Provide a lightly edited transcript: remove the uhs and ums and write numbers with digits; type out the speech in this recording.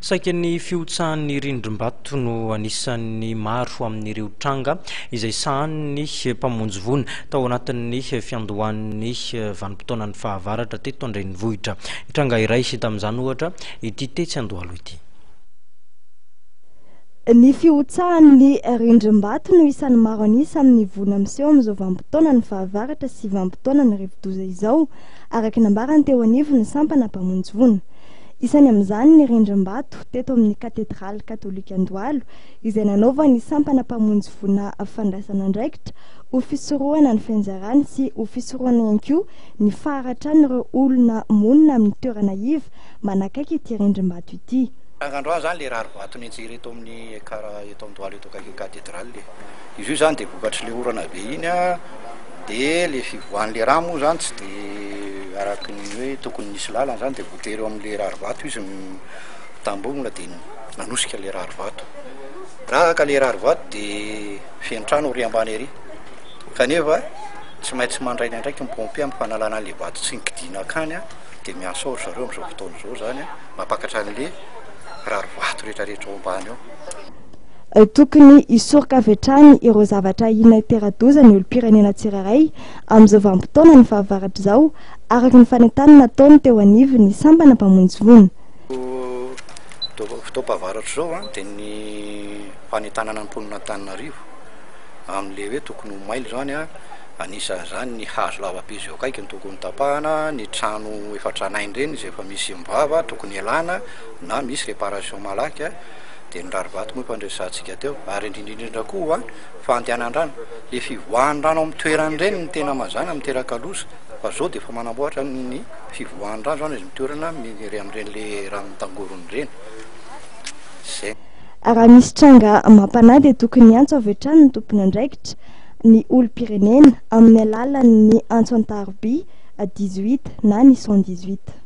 Saika ny fihotsahan'ny rindrim-bato no anisan'ny maro amin'ireo tranga izay sahanin'ny mpamonjy voina tao anatin'ny fiandohan'ny vanim-potoanan'ny fahavaratra teto an-drenivohitra. Tranga iray tamin'izany ohatra ity tetsy Andohalo ity. Ny fihotsahan'ny rindrim-bato no isan'ny maro an'isa amin'ny voina miseho amin'izao vanim-potoanan'ny fahavaratra sy vanim-potoanan'ny rivodoza izao, araka ny nambarany teo anivon'ny sampana mpamonjy voina. Isany amin'izany ny rindrim-bato teto amin'ny Katedraly Katolika Andohalo izay nanaovan'ny sampana mpamonjy voina fandraisana andraikitra ho fisorohana ny fianjarany sy ho fisorohana ihany koa ny faharatran'ireo olona monina amin'ny toerana iva manakaiky ity rindrim-bato ity. Androany izany ilay rarivato nianjera eto amin'ny ekar eto Andohalo eto akaikin'ny Katedraly. Izy io izany dia vokatr'ilay orana be iny dia ilay fivoahan'ilay rano moa izany tsy dia araky ny hoe tokony nisy lalana izany dia voatery eo amin'ilay rarivato izy mitambongona dia nanosika ilay rarivato. Raraka ilay rarivato dia feno trano ery ambany ery kanefa tsy maintsy mandray ny andraikiny ny pompier amin'ny fanalana an'ilay vato tsy nikidiana hankany dia miasa ao ry zareo amin'izao fotoana izao izany mampakatra an'ilay rarivato rehetra rehetra ao ambany ao. Tokony hisoroka avy hatrany ireo zavatra ahiana hitera-doza ny olom-pirenena tsirairay amin'izao vanim-potoana ny fahavaratra izao, araka ny fanentanana nataony teo anivon'ny sampana mpamonjy voina. Fotoam-pahavaratra izao dia ny fanentanana ny mponin'Antananarivo amin'ilay hoe tokony ho mailo izany, anisan'izany ny hazo lava be izay eo akaiky no tokony tapahana, ny trano efa tranainy ireny izay efa misy mivava tokony hialana na misy réparation malaky. Dia ny rarivato moa efa noresahantsika teo, ary indrindra indrindra koa fandehanan-drano, le fivoahan'ny rano amin'ny toerany ireny no tena mazàna miteraka loza, fa zao dia efa manamboatra ny fivoahan'ny rano zany izy amin'ny toerana amin'ireny le rano mitangorona ireny, zay. Raha misy tranga mampanahy dia tokony hiantso avy hatrany ny tompon'andraikitra, ny olom-pirenena, amin'ny alalan'ny antso an-tarobia 18 na ny 118.